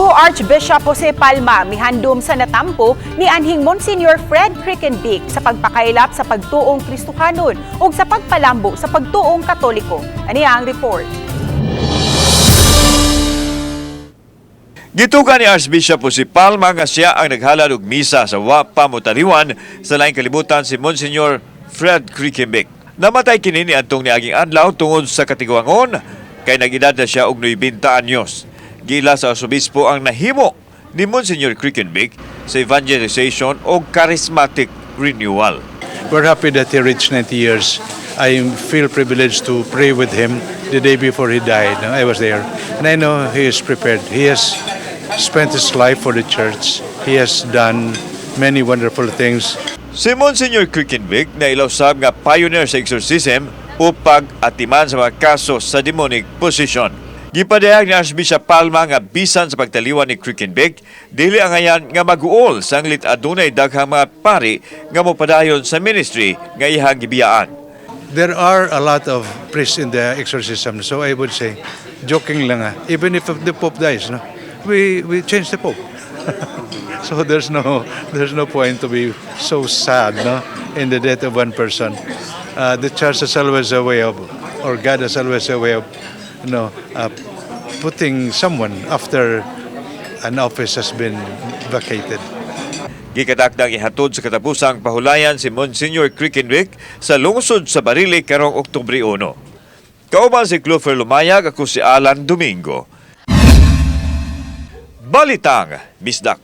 Cebu Archbishop Jose Palma mihandom sa natampo ni anhing Monsignor Fred Krickenbeck sa pagpakaylap sa pagtuong Kristohanon ug sa pagpalambo sa pagtuong Katoliko. Aniya ang report. Gituga ni Archbishop Jose Palma nga siya ang naghalad og misa sa wa pa motaliwan sa laing kalibutan si Monsignor Fred Krickenbeck. Namatay kini ni adtong niaging adlaw tungod sa katiguangon kay nag-edad na siya og 90 anyos. Giila sa arsobispo ang nahimo ni Monsignor Krickenbeck sa evangelization o charismatic renewal. We're happy that he reached 90 years. I feel privileged to pray with him the day before he died. I was there. And I know he is prepared. He has spent his life for the church. He has done many wonderful things. Si Monsignor Krickenbeck na usab nga pioneer sa exorcism o pag-atiman sa mga kaso sa demonic possession. Gipadayag ni Archbishop Palma nga bisan sa pagtaliwan ni Krickenbeck, dili angayan nga mag-uol sanglit adunay daghang mga pari nga mopadayon sa ministry nga iyang gibiyaan. There are a lot of priests in the exorcism, so I would say, joking lang, even if the Pope dies, no, we change the Pope. So there's no point to be so sad, no, in the death of one person. The church has always a way of, or God has always a way of putting someone after an office has been vacated. Gikatakdang ihatod sa katapusang pahulayan si Monsignor Krickenbeck sa lungsod sa Barili karong Oktubre 1. Kauban si Clover Lumayag, ako si Alan Domingo. Balitang Bisdak.